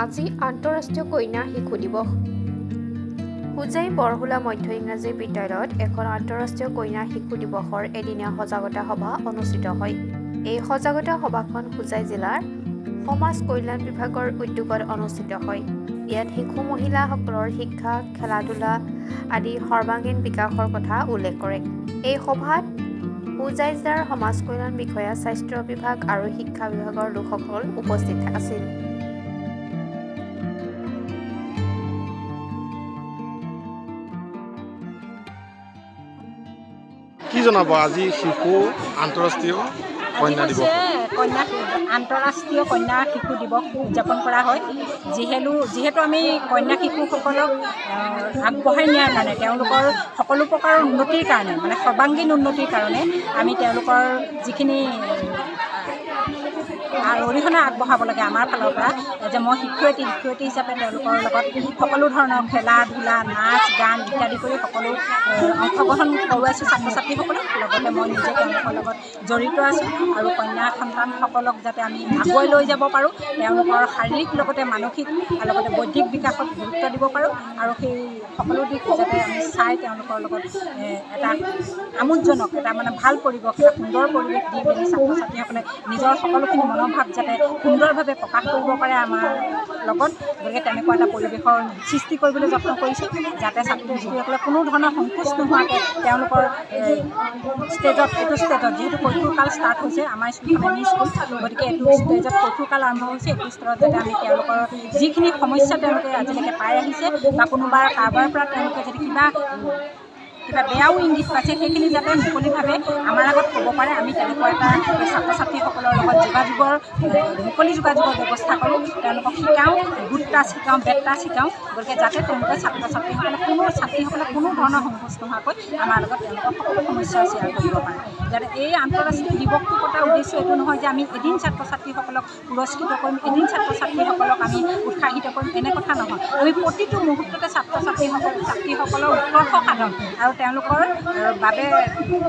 আজি আন্তঃৰাষ্ট্ৰীয় কন্যা শিশু দিৱস। হোজাই বৰহোলা মধ্য ইংৰাজী বিদ্যালয়ত এখন আন্তঃৰাষ্ট্ৰীয় কন্যা শিশু দিৱসৰ এদিনীয়া সজাগতা সভা অনুষ্ঠিত হয়। এই সজাগতা সভাখন হোজাই জিলাৰ সমাজ কল্যাণ বিভাগৰ উদ্যোগত অনুষ্ঠিত হয়। ইয়াত শিশু মহিলাসকলৰ শিক্ষা, খেলা ধূলা আদি সৰ্বাংগীন বিকাশৰ কথা উল্লেখ কৰে। এই সভাত হোজাই জিলাৰ সমাজ কল্যাণ বিষয়া, স্বাস্থ্য বিভাগ আৰু শিক্ষা বিভাগৰ লোকসকল উপস্থিত আছিল। কি জনাব, আজি শিশু আন্তঃৰাষ্ট্ৰীয় কন্যা আজি দিৱস? হৈছে কন্যা আন্তঃৰাষ্ট্ৰীয় কন্যা শিশু দিৱস উদযাপন কৰা হয়। যিহেতু আমি কন্যা শিশুসকলক আগবঢ়াই নিয়াৰ কাৰণে, তেওঁলোকৰ সকলো প্ৰকাৰৰ উন্নতিৰ কাৰণে, মানে সৰ্বাংগীন উন্নতিৰ কাৰণে আমি তেওঁলোকৰ যিখিনি আৰু অৰিহণা আগবঢ়াব লাগে আমাৰ ফালৰ পৰা যে মই শিক্ষয়িত্ৰী হিচাপে তেওঁলোকৰ লগত সকলো ধৰণৰ খেলা ধূলা, নাচ গান ইত্যাদি কৰি সকলো অংশগ্ৰহণ কৰোৱাইছোঁ ছাত্ৰ ছাত্ৰীসকলক। লগতে মই নিজে তেওঁলোকৰ লগত জড়িত আছোঁ আৰু কন্যা সন্তানসকলক যাতে আমি আগুৱাই লৈ যাব পাৰোঁ, তেওঁলোকৰ শাৰীৰিক লগতে মানসিক আৰু লগতে বৌদ্ধিক বিকাশত গুৰুত্ব দিব পাৰোঁ আৰু সেই সকলো দিশ যাতে আমি চাই তেওঁলোকৰ লগত এটা আমোদজনক, এটা মানে ভাল পৰিৱেশ, এটা সুন্দৰ পৰিৱেশ দি পিনি ছাত্ৰ ছাত্ৰীসকলে নিজৰ সকলোখিনি মনোভাৱ যাতে সুন্দৰভাৱে প্ৰকাশ কৰিব পাৰে আমাৰ লগত। গতিকে তেনেকুৱা এটা পৰিৱেশৰ সৃষ্টি কৰিবলৈ যত্ন কৰিছোঁ, যাতে ছাত্ৰ ছাত্ৰীসকলে কোনো ধৰণৰ সংকোচ নোহোৱাকৈ তেওঁলোকৰ ষ্টেজত, এইটো ষ্টেজত যিহেতু কৈশোৰকাল ষ্টাৰ্ট হৈছে, আমাৰ স্কুলখন এম ই স্কুল, গতিকে এইটো ষ্টেজত কৈশোৰকাল আৰম্ভ হৈছে, এইটো স্তৰত যাতে আমি তেওঁলোকৰ যিখিনি সমস্যা তেওঁলোকে আজিলৈকে পাই আহিছে বা কোনোবা কাৰোবাৰ পৰা তেওঁলোকে যদি কিবা কিবা বেয়াও ইংগিত পাইছে, সেইখিনি যাতে মুকলিভাৱে আমাৰ আগত ক'ব পাৰে। আমি তেনেকুৱা এটা ছাত্ৰ ছাত্ৰীসকলৰ লগত যোগাযোগৰ, মুকলি যোগাযোগৰ ব্যৱস্থা কৰোঁ, তেওঁলোকক শিকাওঁ, গুড টাচ শিকাওঁ, বেড টাচ শিকাওঁ। গতিকে যাতে তেওঁলোকে ছাত্ৰ ছাত্ৰীসকলে কোনো ছাত্ৰীসকলে কোনো ধৰণৰ সংকোচ নোহোৱাকৈ আমাৰ লগত তেওঁলোকৰ সকলো সমস্যা শ্বেয়াৰ কৰিব পাৰে। যাতে এই আন্তঃৰাষ্ট্ৰীয় দিৱসটো পতাৰ উদ্দেশ্য এইটো নহয় যে আমি এদিন ছাত্ৰ ছাত্ৰীসকলক পুৰস্কৃত কৰিম, এদিন ছাত্ৰ ছাত্ৰীসকলক আমি উৎসাহিত কৰিম, এনে কথা নহয়। আমি প্ৰতিটো মুহূৰ্ততে ছাত্ৰ ছাত্ৰীসকলৰ উৎকৰ্ষ সাধন আৰু তেওঁলোকৰ বাবে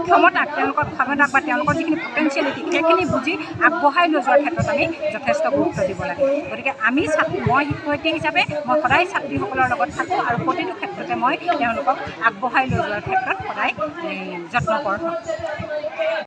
ক্ষমতাক, তেওঁলোকৰ ক্ষমতাক বা তেওঁলোকৰ যিখিনি পটেঞ্চিয়েলিটি সেইখিনি বুজি আগবঢ়াই লৈ যোৱাৰ ক্ষেত্ৰত আমি যথেষ্ট গুৰুত্ব দিব লাগে। গতিকে আমি ছাত্ৰী, মই শিক্ষয়িত্ৰী হিচাপে মই সদায় ছাত্ৰীসকলৰ লগত থাকোঁ আৰু প্ৰতিটো ক্ষেত্ৰতে মই তেওঁলোকক আগবঢ়াই লৈ যোৱাৰ ক্ষেত্ৰত সদায় যত্নপৰ হওঁ।